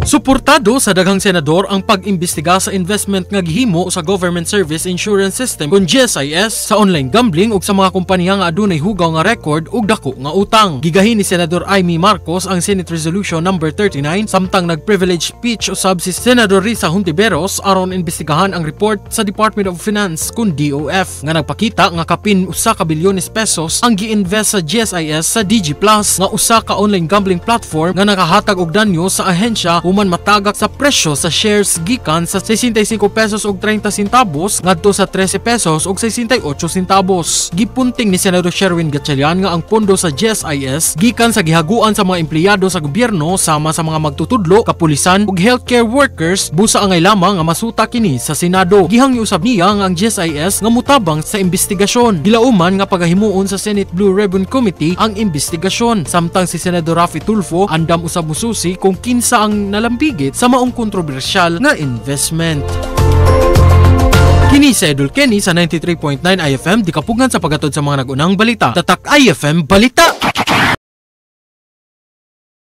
Suportado sa daghang senador ang pag-imbestiga sa investment nga gihimo sa Government Service Insurance System kon GSIS sa online gambling ug sa mga kompanya nga adunay hugaw nga record ug dako nga utang. Gigahin ni Senador Imee Marcos ang Senate Resolution number 39 samtang nag-privilege speech usab si Senador Risa Hontiveros aron imbestigahan ang report sa Department of Finance kun DOF nga nagpakita nga kapin 1 ka bilyones pesos ang gi-invest sa GSIS sa DG Plus nga usa ka online gambling platform nga nakahatag og danyo sa ahensya human matagak sa presyo sa shares gikan sa 65 pesos og 30 centavos ngadto sa 13 pesos og 68 centavos. Gipunting ni Senador Sherwin Gatchalian nga ang pondo sa GSIS gikan sa gihaguan sa mga empleyado sa gobyerno sama sa mga magtutudlo, kapulisan ug healthcare workers, busa angay lamang nga masuta kini sa Senado. Gihangyo usab niya nga ang GSIS nga mutabang sa investigasyon. Gilauman nga pagahimuon sa Senate Blue Ribbon Committee ang investigasyon. Samtang si Senador Raffy Tulfo andam usab mususi kung kinsa ang nalambigit sa maong kontrobersyal nga investment. Kini sa Idol Kenny sa 93.9 IFM, di kapugngan sa pagatod sa mga nagunang balita. Tatak IFM Balita!